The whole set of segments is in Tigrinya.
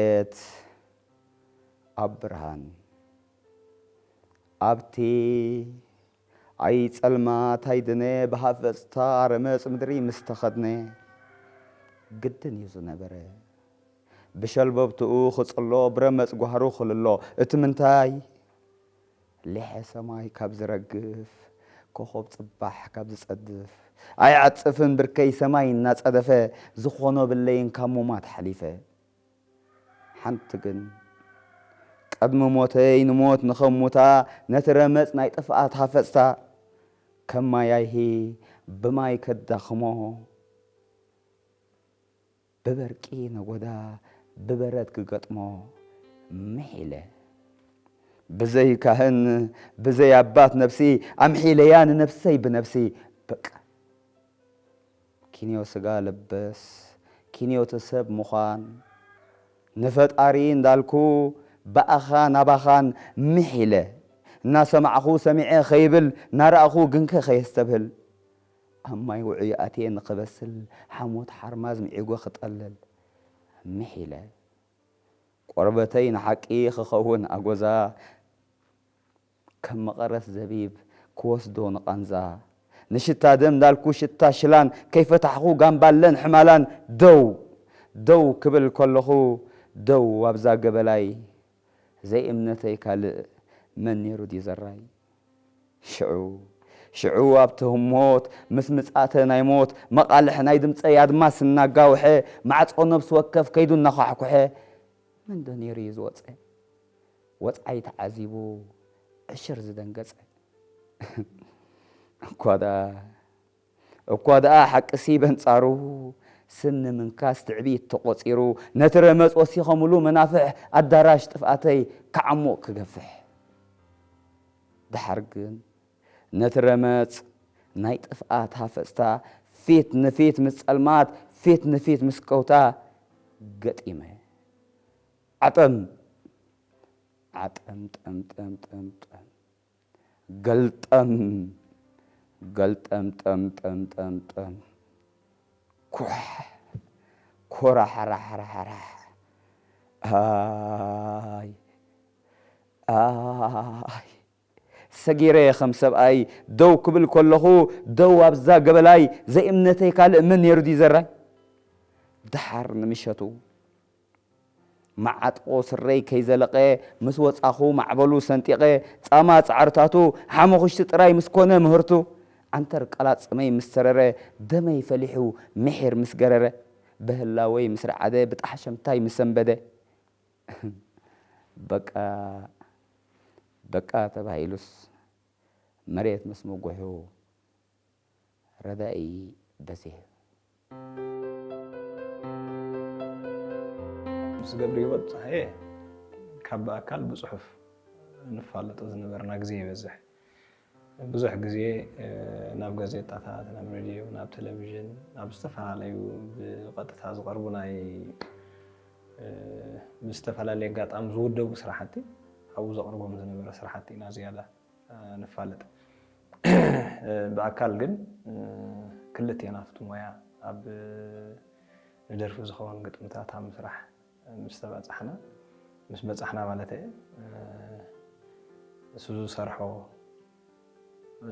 እት ኣብ ብርሃን ኣብቲ ኣይ ጸልማት ኣይድነ ብሃፈጽታ ረመጽ ምድሪ ምስ ተኸድነ ግድን እዩ ዝነበረ ብሸልበብትኡ ክጽሎ ብረመጽ ጓህሩ ክልሎ እቲ ምንታይ ሊሐ ሰማይ ካብ ዝረግፍ ኮኾብ ጽባሕ ካብ ዝጸድፍ ኣይዓጽፍን ብርከይ ሰማይ እናጸደፈ ዝኾኖ ብለይን ካብ ሙማት ሓሊፈ ሓንቲ ግን ቅድሚ ሞተይ ንሞት ንኸሙታ ነቲ ረመጽ ናይ ጥፍኣት ሃፈጽታ ከም ማይ ኣይሂ ብማይ ከዳኽሞ ብበርቂ ነጎዳ ብበረድ ክገጥሞ ምሕ ኢለ ብዘይ ካህን ብዘይ ኣባት ነብሲ ኣምሒለያ ንነብሰይ ብነብሲ በቃ ኪንዮ ስጋ ለበስ ኪንዮተ ሰብ ምዃን ንፈጣሪ እንዳልኩ ብኣኻ ናባኻን ምሕ ኢለ እናሰማዕኹ ሰሚዐ ኸይብል እናረኣኹ ግንከ ኸየስተብህል ኣብ ማይ ውዑይ ኣትየ ንኽበስል ሓሞት ሓርማዝ ምዒጎ ክጠልል ምሕ ኢለ ቆርበተይ ንሓቂ ክኸውን ኣጎዛ ከም መቐረት ዘቢብ ክወስዶ ንቓንዛ ንሽታ ደም እንዳልኩ ሽታ ሽላን ከይፈታሕኹ ጋምባለን ሕማላን ደው ደው ክብል ከለኹ ደው ኣብዛ ገበላይ ዘይእምነተይ ካልእ መን ነይሩ ድዩ ዘራይ ሽዑ ሽዑ ኣብቲ ህሞት ምስ ምጻተ ናይ ሞት መቓልሕ ናይ ድምጸይ ኣድማስ እናጋውሐ ማዕጾ ነብሲ ወከፍ ከይዱ እናዃሕኩሐ መን ዶ ነይሩ እዩ ዝወጸ ወጽዓይ ተዓዚቡ ዕሽር ዝደንገጸ እኳ ደኣ እኳ ደኣ ሓቅሲ በንጻሩ ስኒ ምንካስ ትዕቢት ተቖጺሩ ነቲ ረመጽ ወሲኸምሉ መናፍሕ ኣዳራሽ ጥፍኣተይ ክዓሙቕ ክገፍሕ ደሓር ግን ነቲ ረመጽ ናይ ጥፍኣት ሃፈጽታ ፊት ንፊት ምስ ጸልማት ፊት ንፊት ምስ ከውታ ገጢመ ዓጠም ዓጠም ጠምጠም ጠምጠም ገልጠም ገልጠም ጠምጠም ጠምጠም ኩሕ ኮራሕራሕራሕራሕ ኣይ ኣይ ሰጊረ ከም ሰብኣይ ደው ክብል ከለኹ ደው ኣብዛ ገበላይ ዘይእምነተይ ካልእ መን ነይሩ ድዩ ዘራይ ደሓር ንምሸቱ መዓጥቖ ስረይ ከይዘለቐ ምስ ወጻኹ ማዕበሉ ሰንጢቐ ጻማ ጻዕርታቱ ሓመኹሽቲ ጥራይ ምስ ኮነ ምህርቱ ዓንተር ቀላጽመይ ምስ ሰረረ ደመይ ፈሊሑ ምሒር ምስ ገረረ በህላወይ ምስ ረዓደ ብጣሕሸምታይ ምስ ሰንበደ በቃ በቃ ተባሂሉስ መሬት ምስ ምጉሑ ረዳኢ በዚሑ። ምስ ገብረ ህይወት ፀሃየ ካብ ብኣካል ብፅሑፍ ንፋለጦ ዝነበርና ግዜ ይበዝሕ። ብዙሕ ግዜ ናብ ጋዜጣታት፣ ናብ ሬድዮ፣ ናብ ቴሌቪዥን፣ ናብ ዝተፈላለዩ ብቐጥታ ዝቐርቡ ናይ ብዝተፈላለየ ኣጋጣሚ ዝውደቡ ስራሕቲ ኣብኡ ዘቕርቦም ዝነበረ ስራሕቲ ኢና ዝያዳ ንፋለጥ። ብኣካል ግን ክልቴና ኣብቲ ሞያ ኣብ ንደርፊ ዝኸውን ግጥምታት ኣብ ምስራሕ ምስ ተባፃሕና ምስ በፃሕና ማለት እየ እሱ ዝሰርሖ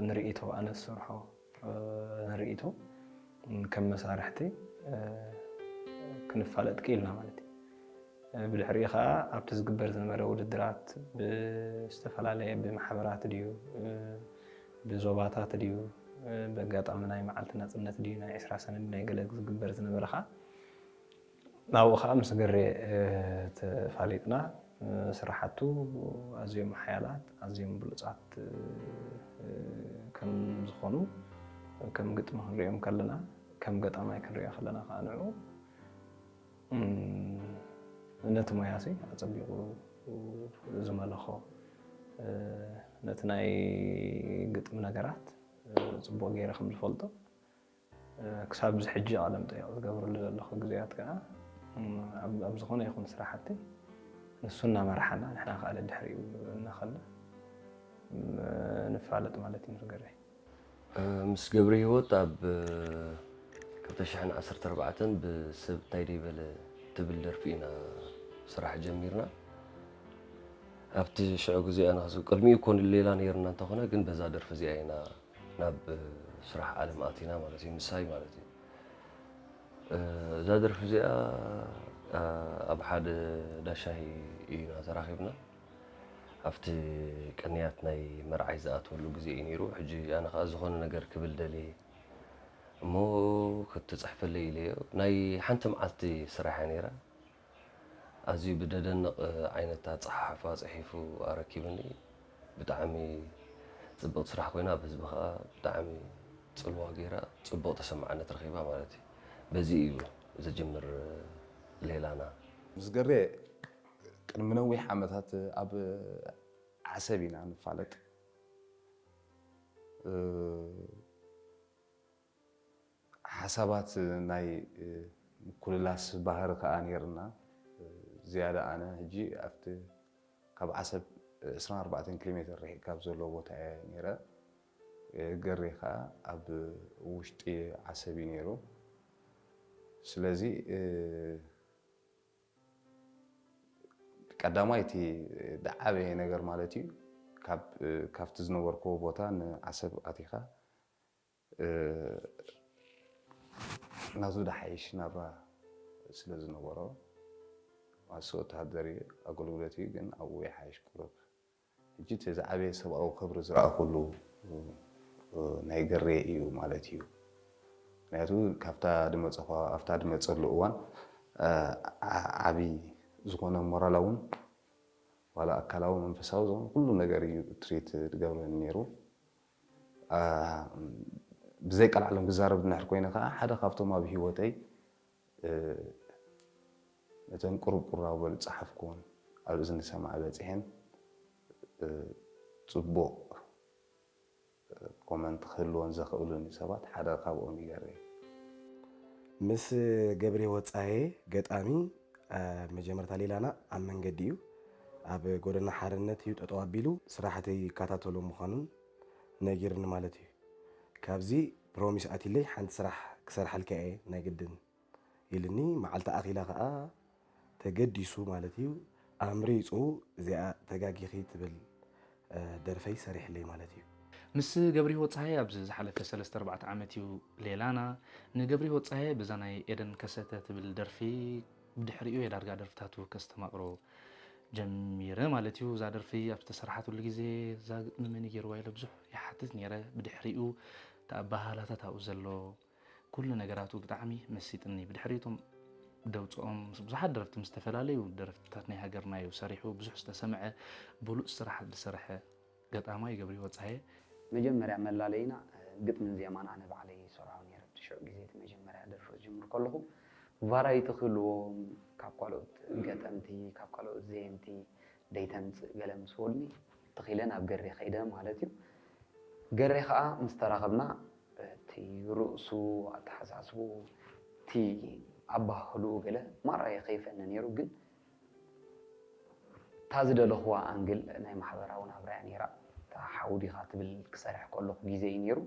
ንርእይቶ ኣነ ዝሰርሖ ንርእይቶ ከም መሳርሕቲ ክንፋለጥ ክኢልና ማለት እዩ። ብድሕሪኡ ከዓ ኣብቲ ዝግበር ዝነበረ ውድድራት ብዝተፈላለየ ብማሕበራት ድዩ ብዞባታት ድዩ ብኣጋጣሚ ናይ መዓልቲ ናፅነት ድዩ ናይ ዕስራ ሰነ ናይ ገለ ዝግበር ዝነበረ ከዓ ናብኡ ከዓ ምስ ገሬ ተፋሊጥና ስራሓቱ ኣዝዮም ሓያላት ኣዝዮም ብሉፃት ከም ዝኾኑ ከም ግጥሚ ክንሪኦም ከለና ከም ገጣማይ ክንሪኦ ከለና ከዓ ንዑ ነቲ ሞያሲ ኣፀቢቑ ዝመለኾ ነቲ ናይ ግጥሚ ነገራት ፅቡቕ ገይረ ከም ዝፈልጦ ክሳብ እዚ ሕጂ ቃለ መጠይቕ ዝገብረሉ ዘለኹ ግዜያት ከዓ ኣብ ዝኾነ ይኹን ስራሕቲ ንሱ እናመርሓና ንሕና ከዓ ደድሕሪኡ እናኸድና ንፋለጥ ማለት እዩ ንርገረይ። ምስ ገብረ ህይወት ኣብ ክልተ ሽሕን ዓሰርተ ኣርባዕተን ብሰብ እንታይ ደይበለ ትብል ደርፊ ኢና ስራሕ ጀሚርና። ኣብቲ ሽዑ ግዜ ኣነ ክስ-፣ ቅድሚኡ እኮ ንሌላ ነይርና እንተኾነ፣ ግን በዛ ደርፊ እዚኣ ኢና ናብ ስራሕ ዓለም ኣቲና ማለት እዩ፣ ምሳይ ማለት እዩ። እ፣ እዛ ደርፊ እዚኣ፣ እ፣ ኣብ ሓደ ዳሻሂ ኢና ተራኺብና። ኣብቲ ቅንያት ናይ መርዓይ ዝኣትወሉ ግዜ እዩ ነይሩ። ሕጂ ኣነ ኸኣ ዝኾነ ነገር ክብል ደልየ እሞ ክትጽሕፈለይ ኢለዮ። ናይ ሓንቲ መዓልቲ ስራሕ እያ ነይራ። ኣዝዩ ብደደንቕ ዓይነት ኣጸሓሕፋ ጽሒፉ ኣረኪብኒ። ብጣዕሚ ጽብቕቲ ስራሕ ኮይና፣ ኣብ ህዝቢ ኸኣ ብጣዕሚ ጽልዋ ገይራ፣ ጽቡቕ ተሰማዕነት ረኺባ ማለት እዩ። በዚ እዩ ዝጅምር ሌላና። ምስ ገሬ ቅድሚ ነዊሕ ዓመታት ኣብ ዓሰብ ኢና ንፋለጥ። እ፣ ሓሳባት ናይ፣ እ፣ ምኩልላስ ባህሪ ከኣ ነይርና። እ፣ ዝያዳ ኣነ ሕጂ ኣብቲ ካብ ዓሰብ ዕስራን ኣርባዕተን ኪሎ ሜትር ርሒቕ ካብ ዘሎ ቦታ እየ ነይረ። እ፣ ገሬ ከኣ ኣብ ውሽጢ ዓሰብ እዩ ነይሩ። ስለዚ፣ እ፣ ቀዳማይ እቲ ዝዓበየ ነገር ማለት እዩ፣ ካብ፣ ካብቲ ዝነበርክዎ ቦታ ንዓሰብ ኣቲኻ፣ እ፣ ናቱ ዝሓይሽ ናብራ ስለ ዝነበሮ፣ ንሱ ወተሃደር እዩ፣ ኣገልግሎት እዩ፣ ግን ኣብኡ ይሓይሽ ቁሩብ። ሕጂ እቲ ዝዓበየ ሰብኣዊ ክብሪ ዝረኣኹሉ፣ እ፣ ናይ ገሬ እዩ ማለት እዩ። ምክንያቱ ካብታ ዝመጸ-፣ ኣብታ ዝመጸሉ እዋን፣ እ፣ ዓ-፣ ዓቢ ዝኾነ ሞራላውን ዋላ ኣካላዊ መንፈሳዊ ዝኾነ ኩሉ ነገር እዩ ትሪት ዝገብረኒ ነይሩ። እ፣ ብዘይ ቀልዓለም ክዛረብ እንድሕር ኮይነ ከኣ ሓደ ካብቶም ኣብ ህይወተይ፣ እ፣ ነተን ቁሩብ ቁራብ ዝበሉ ዝጸሓፍኩወን ኣብ እዝኒ ሰማዒ በጺሐን፣ እ፣ ጽቡቕ ኮመንት ክህልወን ዘኽእሉኒ ሰባት ሓደ ካብኦም እዩ ገሬ። ምስ ገብሬ ወጻየ ገጣሚ፣ እ፣ መጀመርታ ሌላና ኣብ መንገዲ እዩ። ኣብ ጎደና ሓርነት እዩ ጠጠው ኣቢሉ ስራሕተይ ይከታተሎ ምዃኑን ነጊርኒ ማለት እዩ። ካብዚ ፕሮሚስ ኣትለይ ሓንቲ ስራሕ ክሰርሓልካ እየ ናይ ግድን ኢልኒ። መዓልቲ ኣኺላ ከኣ ተገዲሱ ማለት እዩ፣ ኣምሪጹ እዚኣ ተጋጊኺ ትብል፣ እ፣ ደርፈይ ሰሪሕለይ ማለት እዩ። ምስ ገብሪሂወት ጸሃየ ኣብዚ ዝሓለፈ ሰለስተ ኣርባዕተ ዓመት እዩ ሌላና። ንገብሪሂወት ጸሃየ በዛ ናይ ኤደን ከሰተ ትብል ደርፊ ብድሕሪኡ እየ ዳርጋ ደርፍታቱ ከስተማቕሮ ጀሚረ ማለት እዩ። እዛ ደርፊ ኣብ ዝተሰርሓትሉ ግዜ እዛ ግጥሚ መን እዩ ገይርዋ ኢለ ብዙሕ ይሓትት ነይረ። ብድሕሪኡ እቲ ኣበሃህላታት ኣብኡ ዘሎ ኩሉ ነገራቱ ብጣዕሚ መሲጥኒ። ብድሕሪ እቶም ደውፅኦም ምስ ብዙሓት ደረፍቲ፣ ምስ ዝተፈላለዩ ደረፍትታት ናይ ሃገርና እዩ ሰሪሑ። ብዙሕ ዝተሰምዐ ብሉፅ ስራሕ ዝሰርሐ ገጣማይ ገብሪሂወት ጸሃየ። መጀመርያ መላለይና፣ እ፣ ግጥምን ዜማን ኣነ ባዕለይ ይሰርሖ ነይረ። እቲ ሽዑ ግዜ እቲ መጀመርያ ደርፊ ክጅምር ከለኹ ቫራይቲ ክህልዎም፣ ካብ ካልኦት ገጠምቲ፣ ካብ ካልኦት ዘየምቲ ደይተምጽእ ገለ ምስ በሉኒ፣ ትኽ ኢለ ናብ ገሬ ከይደ ማለት እዩ። ገሬ ኸኣ ምስ ተራኸብና፣ እቲ ርእሱ፣ ኣተሓሳስብኡ፣ እቲ ኣባህልኡ ገለ ማራ የኸይፈኒ ነይሩ። ግን እታ ዝደለኽዋ ኣንግል ናይ ማሕበራዊ ናብራ እያ ነይራ። እታ ሓው ዲኻ ትብል ክሰርሕ ከለኹ ግዜ እዩ ነይሩ።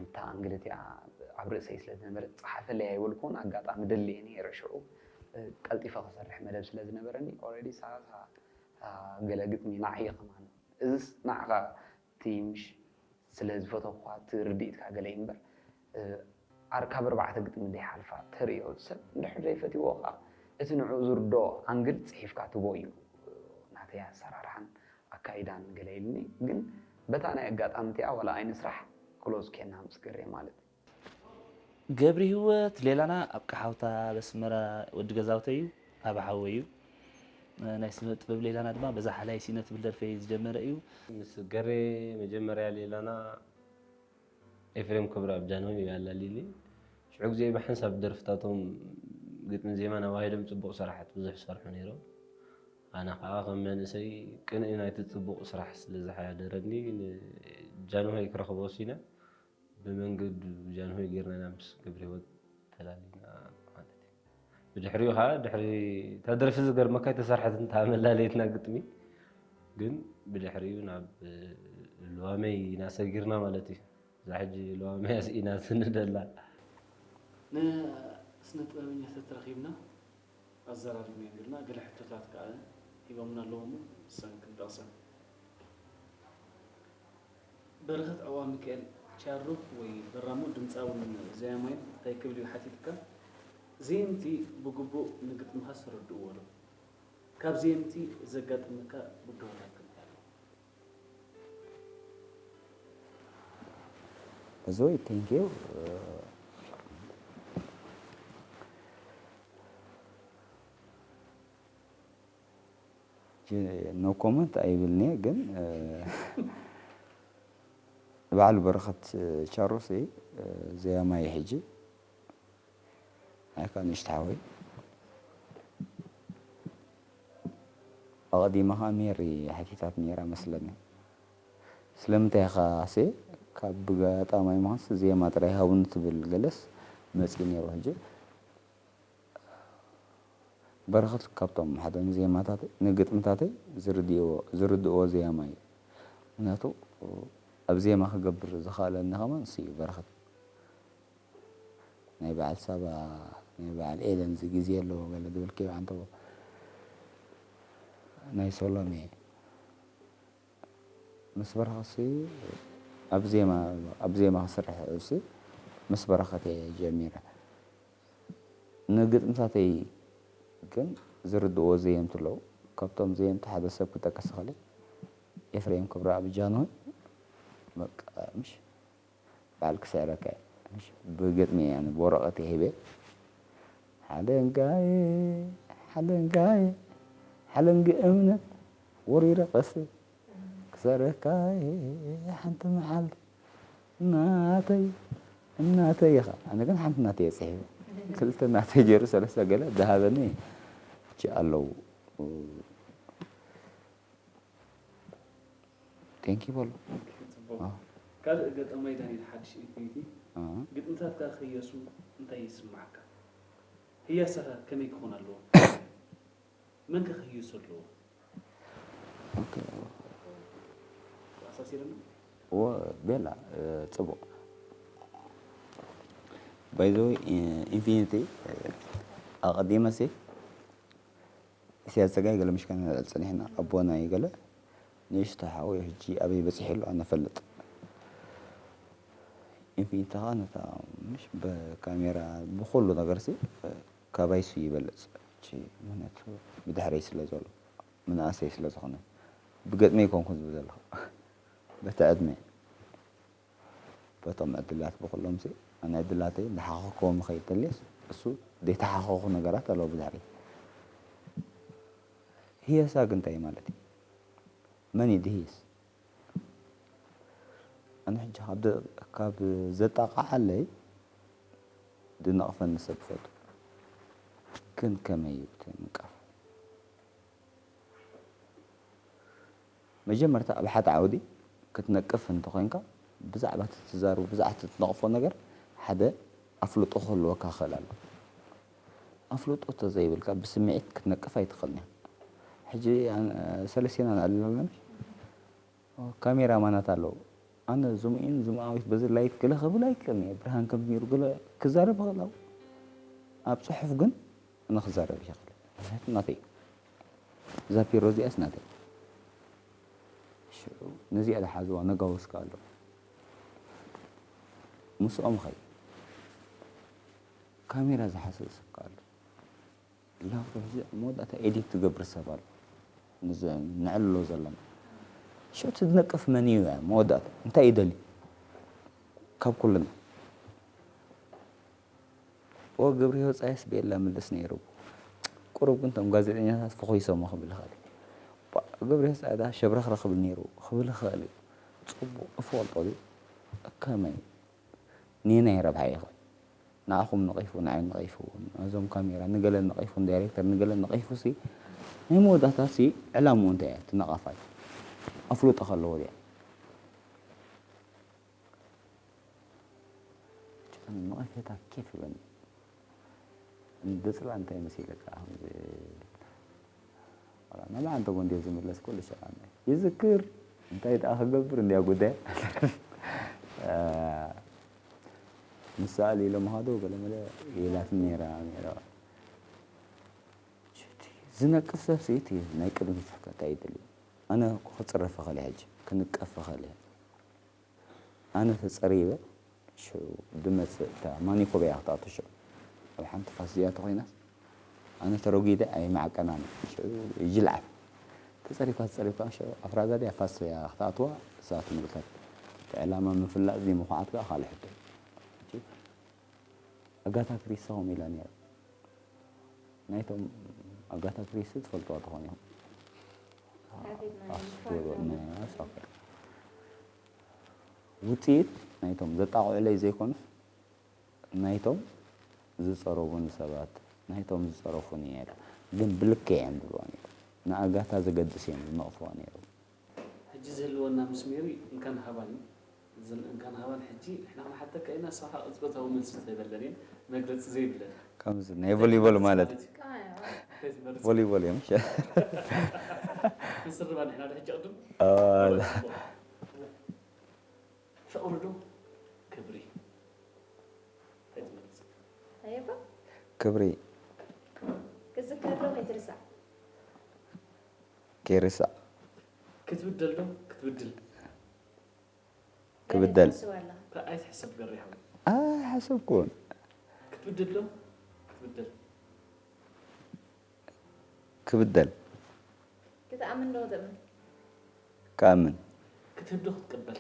እታ ኣንግል እቲኣ ኣብ ርእሰይ ስለ ዝነበረት፣ ጸሓፈለይ ኣይበልኩን፣ ኣጋጣሚ ደልየ ነይረ ሽዑ። ቀልጢፈ ክሰርሕ መደብ ስለ ዝነበረኒ፣ ኦረዲ እሳ፣ እሳ፣ እታ ገለ ግጥሚ ንዓይ እየ ከማን። እዝስ ንዓኻ እቲ ምሽ ስለ ዝፈተኹኻ እቲ ርድኢትካ ገለ እዩ እምበር፣ እ፣ ኣር-፣ ካብ ኣርባዕተ ግጥሚ ዘይሓልፋ ተርእዮ። እቲ ሰብ እንድሕር ዘይፈትይዎ ኸዓ፣ እቲ ንዕኡ ዝርድኦ ኣንግል ጽሒፍካ ትቦ እዩ። ናተይ ኣሰራርሓን ኣካይዳን ገለ ኢሉኒ። ግን በታ ናይ ኣጋጣሚ እቲኣ ዋላ ኣይንስራሕ፣ ክሎዝ ኬና ምስ ገሬ ማለት። ገብሪሂወት ሌላና ኣብ ቀሓውታ ኣብ ኣስመራ ወዲ ገዛውተይ እዩ፣ ኣብ ሓወይ እዩ። ናይ ስነ ጥበብ ሌላና ድማ በዛ ሓላይ ሲነ ትብል ደርፈይ ዝጀመረ እዩ። ምስ ገሬ መጀመርያ ሌላና ኤፍሬም ክብረኣብ ጃንሆይ እዩ ኣላልዩኒ። ሽዑ ግዜ ብሓንሳብ ደርፍታቶም ግጥምን ዜማን ኣዋሂዶም ጽቡቕ ስራሓት ብዙሕ ይሰርሑ ነይሮም። ኣነ ኸዓ ከም መንእሰይ ቅንኢ ናይቲ ጽቡቕ ስራሕ ስለ ዝሓደረኒ ንጃንሆይ ክረኽቦ ወሲነ። ብመንገዱ ጃንሆይ ጌርና ኢና ምስ ገብረሂወት ተላሊና ማለት እዩ። ብድሕሪኡ ኸዓ ድሕሪ እታ ደርፊ ዝገርመካ ኣይተሰርሐትን እታ መላለይትና ግጥሚ፣ ግን ብድሕሪኡ ናብ ልዋመይ ኢና ሰጊርና ማለት እዩ። እዛ ሕጂ ልዋመይ ኣስኢና ስንደላ። ንስነ ጥበበኛታት ረኺብና ኣዘራሪብና እዮም ኢልና ገለ ሕቶታት ከኣ ሂቦምና ኣለዉ እሞ ንሰን ክንጠቕሰን። በረኸት ዕዋ ሚካኤል ቻሩክ ወይ በራሞ ድምፃውን ዘያማይን እንታይ ክብል እዩ ሓቲትካ? ዘየምቲ ብግቡእ ንግጥምኻ ዝተረድእዎ ዶ? ካብ ዘየምቲ ዘጋጥመካ ብድሆታት እንታይ ኣሎ? እዚ ወይ thank you no comment ኣይብልንየ ግን ባዕሉ በረኸት ቻሮስ ዘያማይ ሕጂ ኣይካ ንሽቲ ሓወይ ኣቐዲማ ኸዓ ሜሪ ሓቲታት ነይራ መስለኒ ስለምንታይ ኢኻ ሴ ካብ ብጋጣማይ ምዃንስ ዜማ ጥራይ ሃቡኒ ትብል ገለስ መፅኡ ነይሩ ሕጂ በረኸት ካብቶም ሓደ ንዜማታተይ ንግጥምታተይ ዝርድእዎ ዘያማይ እዩ ምክንያቱ ኣብ ዜማ ክገብር ዝኸኣለኒ ከማን ንሱ እዩ በረኸት ናይ በዓል ሳባ ናይ በዓል ኤለን እዚ ግዜ ኣለዎ ገለ ዝብል ከይበዓንተዎ ናይ ሶሎሜ ምስ በረኸትሲ ኣብ ዜማ ኣብ ዜማ ክሰርሕ ሲ ምስ በረኸት እየ ጀሚረ ንግጥምታተይ ግን ዝርድእዎ ዘየምቲ ኣለዉ ካብቶም ዘየምቲ ሓደ ሰብ ክጠቅስ ኽእል ኤፍሬም ክብረኣብ ጃንሆይ በቃ ምሽ በዓል ክስዕረካ እየ። ብግጥሚ እየ ኣነ ብወረቐት እየ ሂበ። ሓለንጋየ ሓለንጋየ ሓለንጊ እምነ ወሪረ ቀስት ክሰርካ እየ ሓንቲ መዓልቲ እናተይ እናተይ ኢኻ ኣነ ግን ሓንቲ ናተይ እየ ፅሒፈ ክልተ ናተይ ገይሩ ሰለስተ ገለ ዝሃበኒ ኣለዉ Thank you በሉ። ጽቡቕ። ካልእ ገጣማይ ዳንኤል ሓድሽ ኢንፊኒቲ ግጥምታትካ ክህየሱ እንታይ ይስምዓካ? ህያሳኻ ከመይ ክኾን ኣለዎ? መን ከ ክህይሶ ኣለዎ? ተኣሳሲርና? ቤላ ጽቡቕ። By the way ኢንፊኒቲ ኣቐዲመ ሲ ኢሳያስ ጸጋይ ገለ ምሽ ከነልዕል ጸኒሕና ኣቦና እዩ ገለ ንእሽቶ ሓወይ ሕጂ ኣበይ በጺሑ ኣሎ ኣነ እፈልጥ ኢንፊኒቲ ከኣ ነታ ምሽ ብካሜራ ብኹሉ ነገርሲ ካባይሱ ይበልጽ ሕጂ ምክንያቱ ብድሕረይ ስለ ዘሎ ምንኣሰይ ስለ ዝኾነ ብገጥመይ ኣይኮንኩን ዝብል ዘለኹ በቲ ዕድመ በቶም ዕድላት ብኹሎም ሲ ኣነ ዕድላተይ እንዳሓኸኽዎም ምኸይድ ተልየስ እሱ ዘይተሓኸኹ ነገራት ኣለዉ ብድሕሪት። ህየሳ ግን እንታይ ማለት እዩ? መን እዩ ድህይስ? ኣነ ሕጂ ካብ ደ- ካብ ዘጣቕዓለይ ድነቕፈኒ ሰብ ይፈቱ። ግን ከመይ እዩ እቲ ምንቃፍ? መጀመርታ ኣብ ሓደ ዓውዲ ክትነቅፍ እንተኾይንካ ብዛዕባ እቲ ትዛረቦ ብዛዕባ እቲ ትነቕፎ ነገር ሓደ ኣፍልጦ ክህልወካ ክኽእል ኣለዎ። ኣፍልጦ እንተዘይብልካ ብስምዒት ክትነቅፍ ኣይትኽእልን ኢኻ። ሕጂ ሰለስቴና ነዕልል ኣለና ካሜራ ማናት ኣለዉ ኣነ ዙምኢን ዙምኣዊት በዚ ላይት ገለ ክብል ኣይክእልን እየ ብርሃን ከም ነይሩ ገለ ክዛረብ ይኽእል ኣብ ኣብ ፅሑፍ ግን ኣነ ክዛረብ ይኽእል ምክንያቱ ናተይ እዛ ፒሮ እዚኣስ ናተይ ሽዑ ነዚኣ ዝሓዝዋ ነጋውስ ከ ኣሎ ምስኦም ኸይ ካሜራ ዝሓዘ ሰብ ከ ኣሎ ላፕቶፕ እዚ መወዳእታ ኤዲት ዝገብር ሰብ ኣሎ ነዚ ነዕልሎ ዘለና ሽዑ እቲ ዝነቅፍ መን እዩ መወዳእታ እንታይ እዩ ደልዩ ካብ ኩልና ኦ ገብርሂወት ፃየስ ቤላ ምልስ ነይሩ ቁሩብ ግን ቶም ጋዜጠኛታት ፈኾይሶሞ ክብል ይኽእል ገብርሂወት ፃየ ዳ ሸብረኽረ ክብል ነይሩ ክብል ይኽእል እዩ ፅቡቕ እፈልጦ ድዩ ከመይ ኔናይ ረብሓ ይኽእል ንዓኹም ነቒፉ ንዓይ ነቒፉ ነዞም ካሜራ ንገለ ነቒፉ ንዳይሬክተር ንገለ ነቒፉ ሲ ናይ መወዳእታ ሲ ዕላምኡ እንታይ እያ እቲ ነቓፋይ ኣፍልጦ ከለዎ ድያ ጭፈን መቐፈታ ኬፍ ይበኒ። እንደ ጽላ እንታይ መሲለካ? ኣሁን እዚ ወላ ናይ መዓንተ ጎንዴ ዝምለስ ኩሉ ሸቃ ናይ ይዝክር እንታይ ደኣ ክገብር እንዲያ ጉዳይ። ንሳ ኢሎም ሃዶ ገለ መለ ኢላትኒ ነይራ ነይራ። ዝነቅፍ ሰብ ስኢት እዩ። ናይ ቅድሚት ከታ ይደሊ። ኣነ ክጽረፍ እኽእል እየ ሕጂ፣ ክንቀፍ እኽእል እየ። ኣነ ተጸሪበ፣ ሽዑ ድመጽእ እታ ማኒኮብ እያ ክትኣቱ ሽዑ። ኣብ ሓንቲ ፋስ እዚኣ ተኾይናስ፣ ኣነ ተረጒደ ኣይመዓቀናን። ሽዑ ይጅልዓል። ተጸሪብካ፣ ተጸሪብካ፣ ሽዑ ኣፍራዛ ድያ ፋስ እያ ክትኣትዋ፣ እሳ ትምልከት። እቲ ዕላማ ምፍላጥ ዘይምኹዓት ከኣ ካልእ ሕቶ። ሕጂ ኣጋታ ክሪስቲ ከምኡ ኢላ ነይራ። ናይቶም ኣጋታ ክሪስቲ ትፈልጥዋ ትኾኑ ኢኹም። ሓቲትና ኣስጎ-፣ ይፋለሙ። ናይ ኣሳፈር። ውጽኢት ናይቶም ዘጣቕዑለይ ዘይኮኑስ፣ ናይቶም ዝጸረቡኒ ሰባት፣ ናይቶም ዝጸረፉኒ እየ ኢላ። ግን ብልክዕ እዮም ዝብልዋ ነይሮም። ንኣጋታ ዘገድስ እዮም ዝነቕፍዋ ነይሮም። ሕጂ ዝህልወና ምስ ሜሪ እንካን ሃባን እዩ። እዘን እንካን ሃባን ሕጂ ንሕና ክንሓተካ ኢና፣ ንስኻ ቅጽበታዊ መልሲ ዘይበለን እየን፣ መግለጺ ዘይብለን። ከምዚ ናይ ቮሊቦል ማለት እዩ። እንታይ ትመርጽ? እንታይ ትመርጽ? ቮሊቦል እዮም። ክንስርባ ንሕና ዶ ሕጂ ቅድም? አ፣ ፍቕሪ ዶ ክብሪ? እንታይ ትመርጽ? ኣየባ? ክብሪ። ክዝከር ዶ ከይትርሳዕ? ከይርሳዕ። ክትብደል ዶ ክትብድል? ክብደል። ትሓስብ ኣለኻ? እንታይ ኣይትሕሰብ ገሬ ሓወይ። ኣይሓሰብኩን። ክትብደል ዶ ክትብደል? ክብደል። ክትኣምን ዶ ክትእምን? ክኣምን። ክትህብ ዶ ክትቅበል?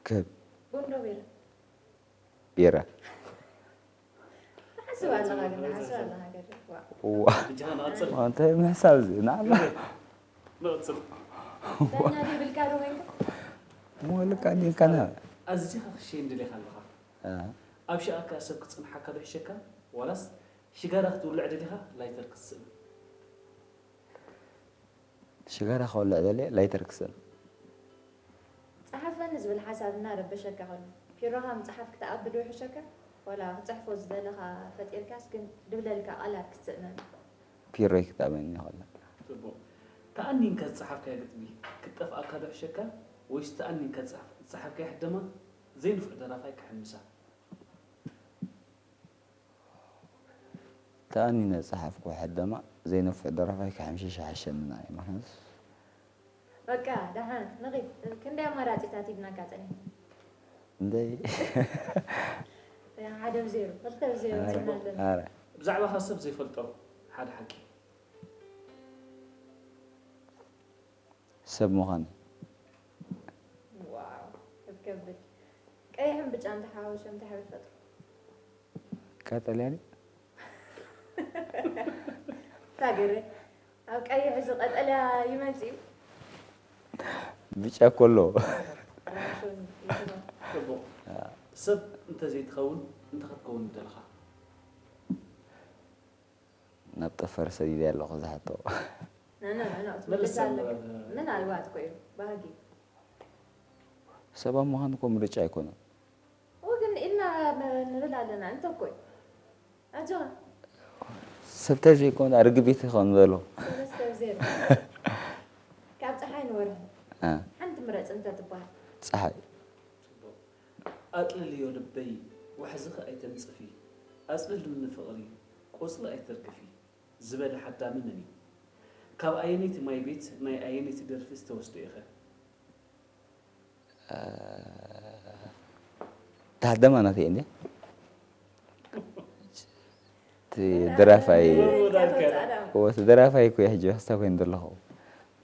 ክህብ። ቡን ዶ ቢራ? ቢራ። ትሓስብ ኣለኻ ግን፣ ትሓስብ ኣለኻ ገለ። ዋእ። ዋ። ብጃኻ ንቐጽል። እንታይ ምሕሳብ እዚ? ንዓና። ንቐጽል። ዳኛ ዘይብልካ ዶ ኮይንካ? ሞልካ ዲንካና። ኣዚኻ ክሸይን ደሊኻ ኣለኻ። አ። ኣብ ሽቓካ ሰብ ክጸንሓካ ዶ ይሕሸካ? ዋላስ ሽጋራ ክትውልዕ ደሊኻ ላይተር ክትስእን? ሽጋራ ከውልዕ ደልየ ላይተር ክስእን። ጸሓፈኒ ዝብል ሓሳብ እናረበሸካ ከሎ፣ ፒሮኻ ምጽሓፍ ክትኣቢ ዶ ይሕሸካ? ዋላ ክትጽሕፎ ዝደለኻ ፈጢርካስ ግን ድብለልካ ቃላት ክትስእነሉ? ፒሮይ ክትኣበኒ ከላ። ጽቡቕ። ተኣኒንካ ዝጸሓፍካዮ ግጥሚ ክትጠፍኣካ ዶ ይሕሸካ? ወይስ ተኣኒንካ ዝጸሓፍ-፣ ዝጸሓፍካዮ ሕደማ ዘይንፉዕ ደራፋይ ክሕምሳ? ተኣኒነ ዝጸሓፍኩ ሕደማ ዘይነፍዕ ደራፋይ ክሕምሽሽ ይሓሸኒ ንዓይ። ምኽንያቱ በቃ፣ ደሓን፣ ንኺድ። ክንደይ ኣማራጺታት ሂብናካ ጸኒሕና? እንደይ። ሓደ ብ ዜሮ፣ ክልተ ብ ዜሮ ኣረ፣ ሒዝና ኣለና። ኣረ። ብዛዕባኻ ሰብ ዘይፈልጦ ሓደ ሓቂ። ሰብ ምዃን። ዋው፣ ክትከብድ። ቀይሕን ብጫን ተሓዋዊሶም እንታይ ሕብሪ ይፈጥሩ? ቀጠልያ ድዩ? ታገረ፣ ኣብ ቀይሕ እዚ ቀጠልያ ይመጽእ እዩ። ብጫ እኮ ኣለዎ። ራሾን ይትረፍ። ጽቡቕ። አ። ሰብ እንተዘይትኸውን እንታይ ክትከውን ምደለኻ? ናብ ጠፈር ሰዲደ ኣለኹ ዝሓቶ። ኖ፣ ኖ፣ ኖ፣ ኖ፣ መልስ ትምልስ ኣለካ። ኣለካ። ምናልባት እኮ እዩ፣ ባህጊ። ሰብ ኣብ ምዃን እኮ ምርጫ ኣይኮነን። ኡ ግን ኢልና ን-፣ ንብል ኣለና፣ እንተ እኮ እዩ። ኣጆኻ። ሰብ ተዘይኮነ ርግቢት ይኾን ዘሎ። ሰለስተ ብ ዜሮ። ካብ ጸሓይ ንወርሒ። አ። ሓንቲ ምረጽ እንተ ትበሃል። ጸሓይ። ጽቡቕ። ኣጥልልዮ ልበይ፣ ዋሕዝኺ ኣይተንጽፊ፣ ኣጽልልኒ ፍቕሪ፣ ቆጽሊ ኣይተርግፊ ዝበለ ሓዳሚ መን እዩ? ካብ ኣየነይቲ ማይ ቤት ናይ ኣየነይቲ ደርፊ ዝተወስደ ኢኸ? እ፣ እታ ሃዳማ ናተይ እንድያ። እቲ ደራፋይ፣ እወ፣ እቲ ደራፋይ እኮ እየ ሕጂ ክስታ ኮይኑ ዘለኹ።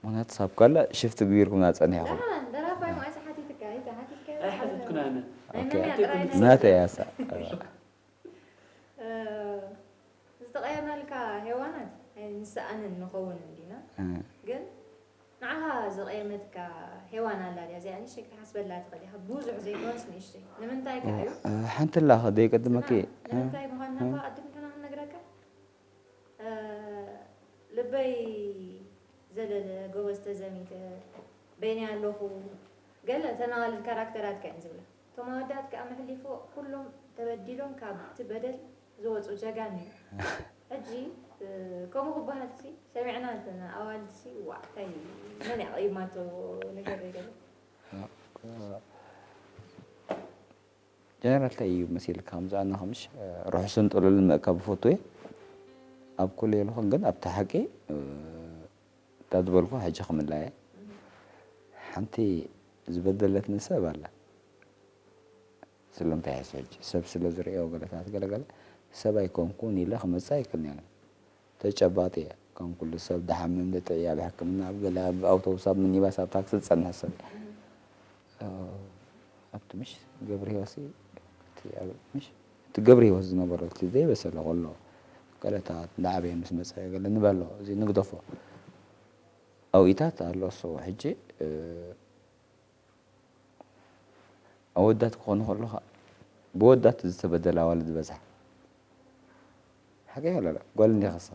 ምኽንያቱ ሳብ ካላ ሽፍት ግቢርኩም ኣጸኒሕኹም። ደሓን፣ ደራፋይ መዓስ ሓቲትካ? ኣይተ ሓቲትካ? ኣይሓተትኩን ኣነ። ናይ ኦኬ። መን እያ ጥራይ? ናተይ እያ እሳ። እ፣ ዝተቐየመልካ ሄዋናት ኣይንሰኣንን ንኸውን እንዲና። እ። ግን ንዓኻ ዝቐየመትካ ሄዋን ኣላ ድያ? እዚኣ ንእሽተይ ክትሓስበላ ትኽእል ኢኻ። ብዙሕ ዘይኮነስ ንእሽተይ። ንምንታይ ከ እዩ? እ፣ ሓንቲ ኣላ፣ ከ ዘይቀድመኪ። ጽናዕ፣ ንምንታይ ምዃንና እ። እኳ ቅድም ንሕና ክንነግረካ? እ፣ ልበይ ዘለለ፣ ጎበዝ ተዘሚተ፣ በይነይ ኣለኹ፣ ገለ ተናዋልል ካራክተራት ከ እየን ዝብላ። እቶም ኣወዳት ከኣ መሕሊፎ ኩሎም ተበዲሎም ካብቲ በደል ዝወጹ ጀጋኑ እዮም። ሕጂ፣ እ፣ ከምኡ ክበሃልሲ ሰሚዕና ኣለና። ኣዋልድሲ፣ ዋእ፣ እንታይ፣ መን እያ ቀይማቶ ንገረይ ገለ። ጀነራል፣ እንታይ እዩ መሲልካ? ከምዚ ኣነ ከምሽ፣ እ፣ ርሑስን ጥሉልን ምእካብ እፈቱ እየ። ኣብ ኩሉ የለኹን፣ ግን ኣብቲ ሓቂ፣ እ፣ እታ ዝበልኩ ሕጂ ክምላ እየ። ሓንቲ ዝበደለትኒ ሰብ ኣላ። ስለምንታይ ሕሶ ሕጂ ሰብ ስለ ዝርእዮ ገለታት ገለ ገለ ሰብ ኣይኮንኩን ኢለ ክመጽእ ኣይክእልን እየ። ተጨባጢ እየ። ከም ኩሉ ሰብ ድሓምም፣ ድጥዕይ፣ ኣብ ሕክምና፣ ኣብ ገለ፣ ኣብ ኣውቶቡስ፣ ኣብ ሚኒባስ፣ ኣብ ታክሲ ዝጸንሕ ሰብ እየ። እ፣ ኣብቲ ምሽ ገብረ ህይወትሲ፣ እቲ ኣብ ምሽ፣ እቲ ገብረ ህይወት ዝነበሮ፣ እቲ ዘይበሰለ ከሎ፣ ገለታት እንዳዓበየ ምስ መጸ፣ ገለ ንበሎ፣ እዚ ንግደፎ። ኣውኢታት ኣሎ እሱ ሕጂ፣ እ፣ ኣወዳት ክኾኑ ከለኻ፣ ብወዳት ዝተበደላ ኣዋልድ ዝበዝሓ። ሓቀይ ወላ ላ? ጓል እንዲኻ ንስኻ?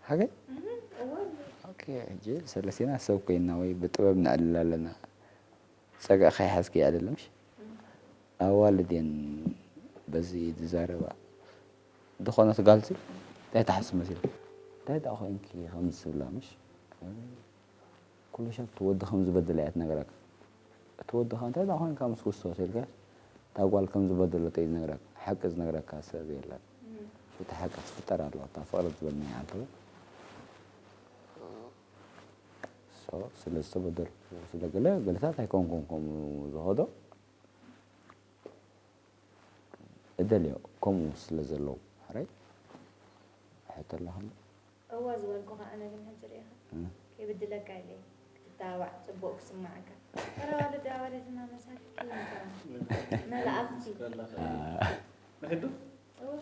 ሓቀይ? እህ፣ እወ። ኦኬ፣ ሕጂ ሰለስቴና ሰብ ኮይንና ወይ ብጥበብ ነዕልል ኣለና። ጸግዕኻ ይሓዝኪ ኣይደለምሽ? እህ። ኣዋልድ እየን በዚ ዝዛረባ። ዝኾነት ጋልሲ እንታይ ትሓስብ መሲልካ? እንታይ ደኣ ኮይንኪ ከምዚ ትብላ ምሽ? ኩሉ ሻብ እቲ ወዲ ከም ዝበደላ እያ ትነግረካ። እቲ ወዲ ኸኣ እንታይ ደኣ ኮይንካ ምስ ክስቶ ተልካ፣ እታ ጓል ከም ዝበደለቶ እዩ ዝነግረካ። ሓቂ ዝነግረካ ሰብ የለን። እም። እቲ ሓቂ ክትፍጠር ኣለዋ፣ እታ ፍቕሪ ትብል ናይ ዓንተቦ። ሶ፣ ስለ ዝተበደልኩ፣ ስለ ገለ፣ ገለታት ኣይኮንኩን ከምኡ ዝኸዶ። እደልዮ፣ ከምኡ ስለ ዘለዉ። ሕራይ? ሕቶ ኣለኹም? እወ ዝበልኩኻ፣ ኣነ ግን ሕጂ ርኢኻ። እ። ከይብድለካ ኢለ እየ። ክትተባባዕ ጽቡቕ ክስምዓካ። ተራ ኣዋልድ ኣዋልድና መሳኪን መላእኽቲ። ከለኻ። አ። ንሕዱ? እወ።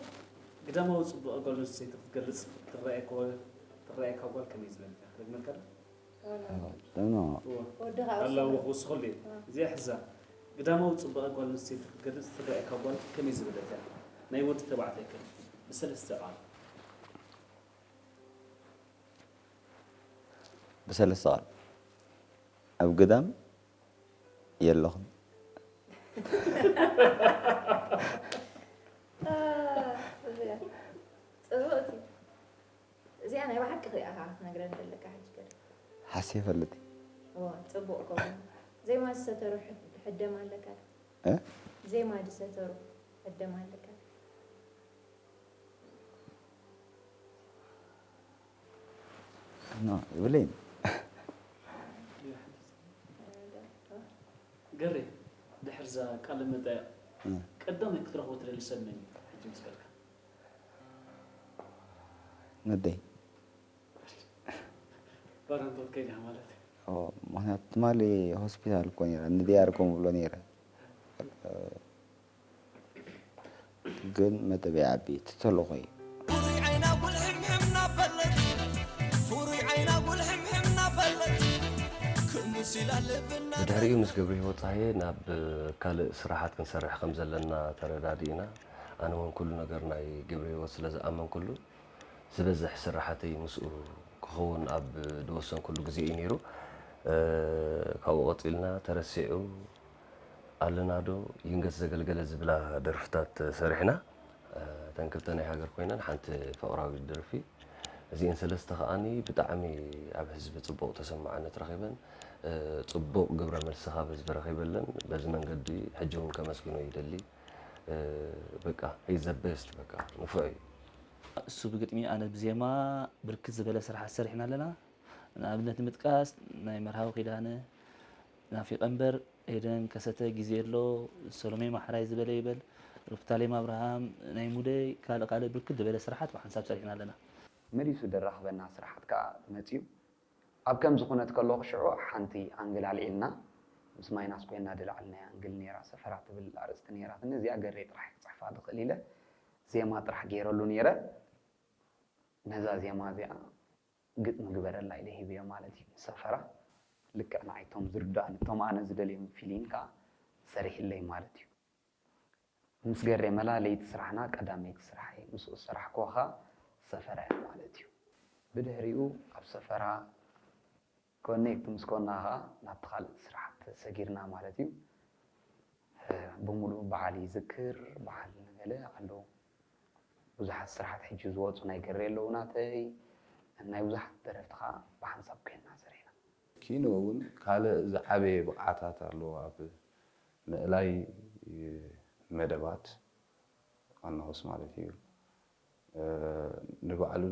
ግዳማዊ ጽቡቕ ጓል ኣንስተይቲ ክትገልጽ ትረኣየካ ጓል፣ ትረኣየካ ጓል ከመይ ዝበለት እያ? ክደግመልካ ዶ? ዋላ። እወ፣ ደሞ። እወ። ወዲ ኻብ ኣላ እሱ እወ፣ ክውስኸሉ እዩ። እወ። እዚኣ ሕዛ። ግዳማዊ ጽባቐ ጓል ኣንስተይቲ ክትገልጽ ትረኣየካ ጓል ከመይ ዝበለት እያ? ናይ ወዲ ተባዕታይ ከ? ብሰለስተ ቃል። ብሰለስተ ቃል። ኣብ ግዳም የለኹን። አ፣ እዚኣ ጽብቕቲ። እዚኣ ናይ ብሓቂ ክሪኣኻ ክትነግረኒ ዘለካ ሕጂ ገለ። ሓስየ ይፈልጥ። እወ፣ ጽቡቕ ከምኡ። ዜማ ዝሰተሩ ሕድ-፣ ሕደም ኣለካ ዶ? እ? ዜማ ዝሰተሩ ሕደም ኣለካ ዶ? ኖ፣ ይብለይን። ገሬ፣ ድሕሪ እዛ ቃለ መጠይቕ እ። ቀዳማይ ክትረኽቦ ትደሊ ሰብ መን እዩ? ሕጂ ምስ በልካ። ነደይ። ባራንቶት ከይዳ ማለት እዩ። ኦ፣ ምኽንያቱ ትማሊ ሆስፒታል እኮ ነይረ፣ ንዲያር እኮ ምብሎ ነይረ። ግን መደበይ ዓቢ፣ እቲ ተልእኾ እዩ። ፍሩይ ዓይና ጉልሕምሕም እናበለት፣ ፍሩይ ዓይና ጉልሕምሕም እናበለት፣ ክምስ ኢላ ልብና ብድሕሪኡ ምስ ገብረ ህይወት ጸሃየ ናብ ካልእ ስራሓት ክንሰርሕ ከም ዘለና ተረዳዲእና። ኣነ እውን ኩሉ ነገር ናይ ገብረ ህይወት ስለ ዝኣመንኩሉ፣ ዝበዝሕ ስራሓተይ ምስኡ ክኸውን ኣብ ዝወሰንኩሉ ግዜ እዩ ነይሩ። እ፣ ካብኡ ቀጺልና ተረሲዑ፣ ኣለና ዶ፣ ይንገስ ዘገልገለ ዝብላ ደርፍታት ሰሪሕና። እ፣ እተን ክልተ ናይ ሃገር ኮይነን ሓንቲ ፍቕራዊት ደርፊ። እዚኤን ሰለስተ ከኣኒ ብጣዕሚ ኣብ ህዝቢ ጽቡቕ ተሰማዕነት ረኺበን፣ እ፣ ጽቡቕ ግብረ መልሲ ካብ ህዝቢ ረኺበለን። በዚ መንገዲ ሕጂ እውን ከመስግኖ ይደሊ። እ፣ በቃ፣ he's the best፣ በቃ፣ ንፉዕ እዩ። እሱ ብግጥሚ፣ ኣነ ብዜማ ብርክት ዝበለ ስራሓት ሰሪሕና ኣለና። ንኣብነት ንምጥቃስ፣ ናይ መርሃዊ ኪዳነ፣ ናፊቐ እምበር፣ ኤደን ከሰተ፣ ግዜ ኣሎ፣ ሰሎሜ ማሕራይ ዝበለ ይበል፣ ሩፍታሌም ኣብርሃም፣ ናይ ሙደይ፣ ካልእ ካልእ ብርክት ዝበለ ስራሓት ብሓንሳብ ሰሪሕና ኣለና። መሊሱ ደራኽበና ስራሓት ከኣ መጺኡ። ኣብ ከምዚ ኩነት ከለኹ ሽዑ ሓንቲ ኣንግል ኣልዒልና፣ ምስ ማይናስ ኮይና ድላዕሊ ናይ ኣንግል ነይራ፣ ሰፈራ ትብል ኣርእስቲ ነይራትኒ። እዚኣ ገሬ ጥራሕ ክጽሕፋ ዝኽእል ኢለ ዜማ ጥራሕ ገይረሉ ነይረ። ነዛ ዜማ እዚኣ ግጥሚ ግበረላ ኢለ ሂበዮ ማለት እዩ። ንሰፈራ ልክዕ ንዓይ እቶም ዝርድኣኒ፣ እቶም ኣነ ዝደልዮም ፊሊን ከኣ ሰሪሕለይ ማለት እዩ። ምስ ገሬ መላ ለይቲ ስራሕና ቀዳመይቲ ስራሐይ ምስኡ ዝሰራሕክዎ ኸኣ ሰፈራ እያ ማለት እዩ። ብድሕሪኡ ኣብ ሰፈራ ኮኔክት ምስ ኮና ኸኣ ናብቲ ካልእ ስራሕ ተሰጊርና ማለት እዩ። ብምሉኡ በዓል ይዝክር፣ በዓል ንገለ ኣለዉ። ብዙሓት ስራሓት ሕጂ ዝወጹ ናይ ገሬ ኣለዉ ናተይ፣ ናይ ብዙሓት ደረፍቲ ኸኣ ብሓንሳብ ኮይንና ሰሪሕና። ኪኖ እውን ካልእ ዝዓበየ ብቕዓታት ኣለዎ ኣብ ምእላይ መደባት ኣናሆስ ማለት እዩ። ንባዕሉ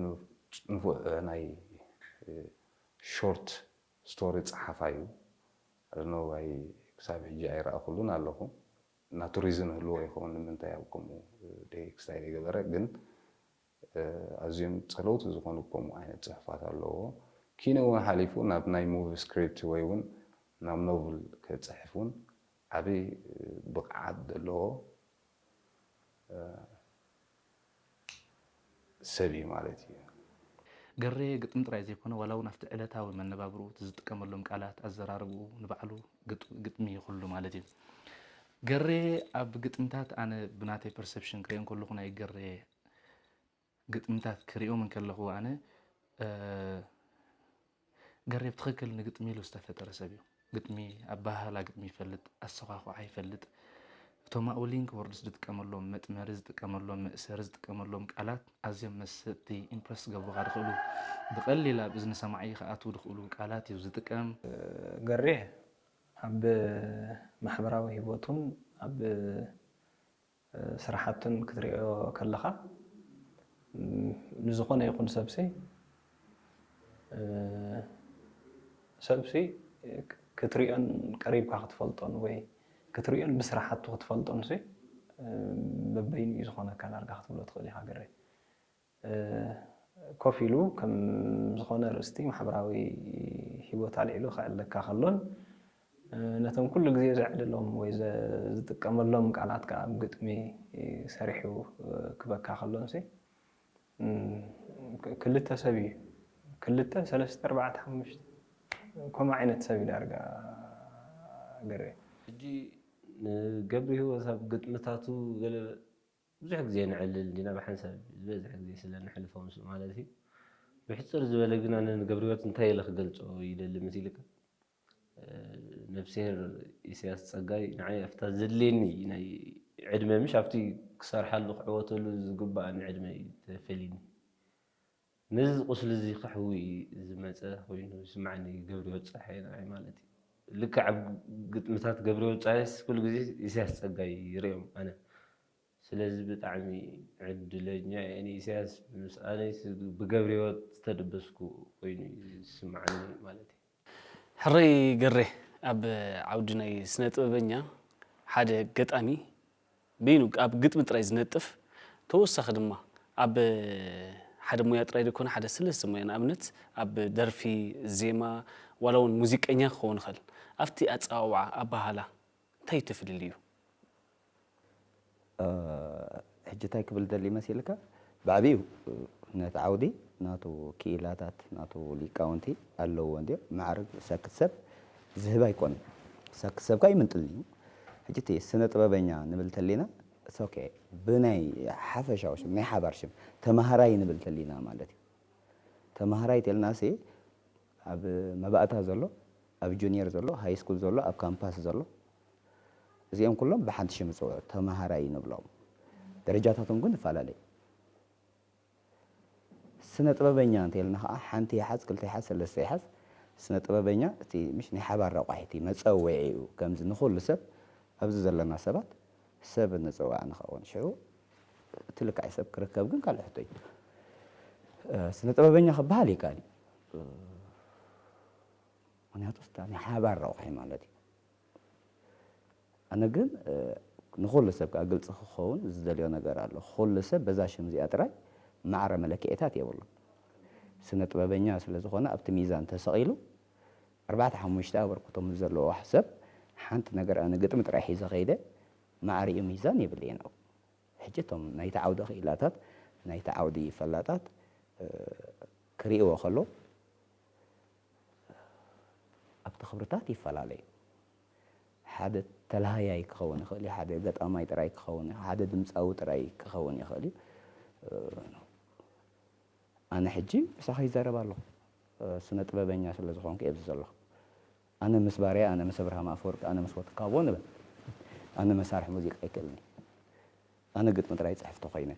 ንፉዕ ናይ ሾርት ስቶሪ ጸሓፋይ እዩ። ኣይ ክሳብ ሕጂ ኣይረኣኹሉን ኣለኹ። ናቱ ሪዝን ህልዎ ይኸውን ንምንታይ ኣብ ከምኡ ደይ ክስታይ ደይገበረ ግን ኣዝዮም ጸለውቲ ዝኾኑ ከምኡ ዓይነት ጽሑፋት ኣለዎ። ኪነ እውን ሓሊፉ ናብ ናይ ሙቪ ስክሪፕት ወይ እውን ናብ ኖቭል ክጽሕፍ እውን ዓቢ ብቕዓት ዘለዎ ሰብ እዩ ማለት እዩ። ገሬ ግጥሚ ጥራይ ዘይኮነ ዋላ እውን ኣብቲ ዕለታዊ መነባብርኡ እቲ ዝጥቀመሎም ቃላት ኣዘራርብኡ ንባዕሉ ግጥሚ ይኹሉ ማለት እዩ። ገሬ ኣብ ግጥምታት ኣነ ብናተይ ፐርሰፕሽን ክሪኦ እንከለኹ ናይ ገሬ ግጥምታት ክሪኦም እንከለኹ ኣነ ገሬ ብትኽክል ንግጥሚ ኢሉ ዝተፈጠረ ሰብ እዩ። ግጥሚ ኣባሃህላ ግጥሚ ይፈልጥ፣ ኣሰኳኳዓ ይፈልጥ፣ እቶም ኣውሊንክ ወርድስ ዝጥቀመሎም፣ መጥመሪ ዝጥቀመሎም፣ መእሰሪ ዝጥቀመሎም ቃላት ኣዝዮም መሰጥቲ ኢምፕረስ ክገብሩኻ ዝኽእሉ ብቐሊል ኣብ እዝኒ ሰማዒ ክኣትዉ ዝኽእሉ ቃላት እዩ ዝጥቀም። ገሬ ኣብ ማሕበራዊ ሂወቱን ኣብ ስራሕቱን ክትሪኦ ከለኻ ንዝኾነ ይኹን ሰብሲ ሰብሲ ክትሪኦን ቀሪብካ ክትፈልጦን ወይ ክትሪኦን ብስራሓቱ ክትፈልጦን ሲ በበይኑ እዩ ዝኾነካ ዳርጋ ክትብሎ ትኽእል ኢኻ ገሬ ኮፍ ኢሉ ከም ዝኾነ ርእስቲ ማሕበራዊ ሂወት ኣልዒሉ ከዕልለካ ከሎን ነቶም ኩሉ ግዜ ዘዕልሎም ወይ ዝጥቀመሎም ቃላት ከዓ ኣብ ግጥሚ ሰሪሑ ክበካ ከሎን ሲ ክልተ ሰብ እዩ ክልተ ሰለስተ ኣርባዕተ ሓሙሽተ ከምኡ ዓይነት ሰብ እዩ ዳርጋ ገሬ ሕጂ ንገብሪ ህይወት ኣብ ግጥምታቱ ገለ ብዙሕ ግዜ ንዕልል እንዲና ብሓንሳብ ዝበዝሕ ግዜ ስለ ንሕልፎ ምስኡ ማለት እዩ ብሕፅር ዝበለ ግን ኣነ ንገብሪ ህይወት እንታይ ኢለ ክገልፆ ይደሊ ምስ ኢልካ ነፍስሄር ኢሳያስ ጸጋይ ንዓይ ኣብታ ዘድልየኒ ናይ ዕድመ ምሽ ኣብቲ ክሰርሓሉ ክዕወተሉ ዝግባኣኒ ዕድመ እዩ ተፈሊኒ ነዚ ቁስሊ እዚ ከሕዊ ዝመፀ ኮይኑ ዝስማዓኒ ገብርዮ ፀሓይ ንዓይ ማለት እዩ ልክዕ ኣብ ግጥምታት ገብርዮ ፀሓይስ ኩሉ ግዜ ኢሳያስ ፀጋይ ይርእዮም ኣነ ስለዚ ብጣዕሚ ዕድለኛ እየ ንኢሳያስ ምስ ኣነይስ ብገብርዮ ዝተደበስኩ ኮይኑ እዩ ዝስማዓኒ ማለት እዩ ሕራይ ገሬ ኣብ ዓውዲ ናይ ስነ ጥበበኛ ሓደ ገጣሚ በይኑ ኣብ ግጥሚ ጥራይ ዝነጥፍ ተወሳኺ ድማ ኣብ ሓደ ሙያ ጥራይ ዘይኮነ ሓደ ሰለስተ ሙያ ንኣብነት ኣብ ደርፊ፣ ዜማ ዋላ እውን ሙዚቀኛ ክኸውን ይኽእል ኣብቲ ኣፀዋውዓ ኣበሃህላ እንታይ እዩ እቲ ፍልልዩ? ሕጂ እንታይ ክብል ደሊ መሲልካ ብዓብዩ ነቲ ዓውዲ ናቱ ክኢላታት ናቱ ሊቃውንቲ ኣለዎ እንድዮም ማዕርግ ሰክት ሰብ ዝህብ ኣይኮነን ሰክት ሰብ ካ ይምንጥልኒ እዩ ሕጂ እቲ ስነ ጥበበኛ ንብል ተሊና ኦኬ ብናይ ሓፈሻዊ ሽም ናይ ሓባር ሽም ተማሃራይ ንብል ተሊና ማለት እዩ ተማሃራይ ተልና ሲ ኣብ መባእታ ዘሎ ኣብ ጁኒየር ዘሎ ሃይ ስኩል ዘሎ ኣብ ካምፓስ ዘሎ እዚኦም ኩሎም ብሓንቲ ሽም ይፅውዑ ተማሃራይ ንብሎም ደረጃታቶም ግን ይፈላለዩ ስነ ጥበበኛ እንተልና ከዓ ሓንቲ ይሓዝ ክልተ ይሓዝ ሰለስተ ይሓዝ ስነ ጥበበኛ እቲ ምሽ ናይ ሓባር ረቋሒ እቲ መፀውዒ እዩ ከምዚ ንኩሉ ሰብ ኣብዚ ዘለና ሰባት ሰብ ንፅዋዕ ንኸውን ሽዑ እቲ ልክዕ ሰብ ክርከብ ግን ካልእ ሕቶ እዩ ስነ ጥበበኛ ክበሃል ይከኣል እዩ ምክንያቱ ናይ ሓባር ረቑሒ ማለት እዩ ኣነ ግን ንኩሉ ሰብ ከዓ ግልፂ ክኸውን ዝደልዮ ነገር ኣሎ ኩሉ ሰብ በዛ ሽም እዚኣ ጥራይ ማዕረ መለክዒታት የብሉን ስነ ጥበበኛ ስለ ዝኾነ ኣብቲ ሚዛን ተሰቒሉ ኣርባዕተ ሓሙሽተ ኣበርክቶ ምስ ዘለዎ ሰብ ሓንቲ ነገር ኣነ ግጥሚ ጥራይ ሒዘ ከይደ ማዕሪኡ ሚዛን የብለየን ሕጂ እቶም ናይቲ ዓውዲ ክኢላታት ናይቲ ዓውዲ ፈላጣት ክርእይዎ ከለዉ ኣብቲ ክብርታት ይፈላለዩ ሓደ ተላሃያይ ክኸውን ይኽእል እዩ ሓደ ገጣማይ ጥራይ ክኸውን ሓደ ድምፃዊ ጥራይ ክኸውን ይኽእል እዩ ኣነ ሕጂ ምሳኻ ይዛረብ ኣለኹ ስነ ጥበበኛ ስለ ዝኾንኩ እየ ዘለኹ ኣነ ምስ ባርያ ኣነ ምስ ኣብርሃም ኣፈወርቂ ኣነ ምስ ወትካቦ ንበል ኣነ መሳርሒ ሙዚቃ ይክእልኒ ኣነ ግጥሚ ጥራይ ፅሕፍ ተኮይነ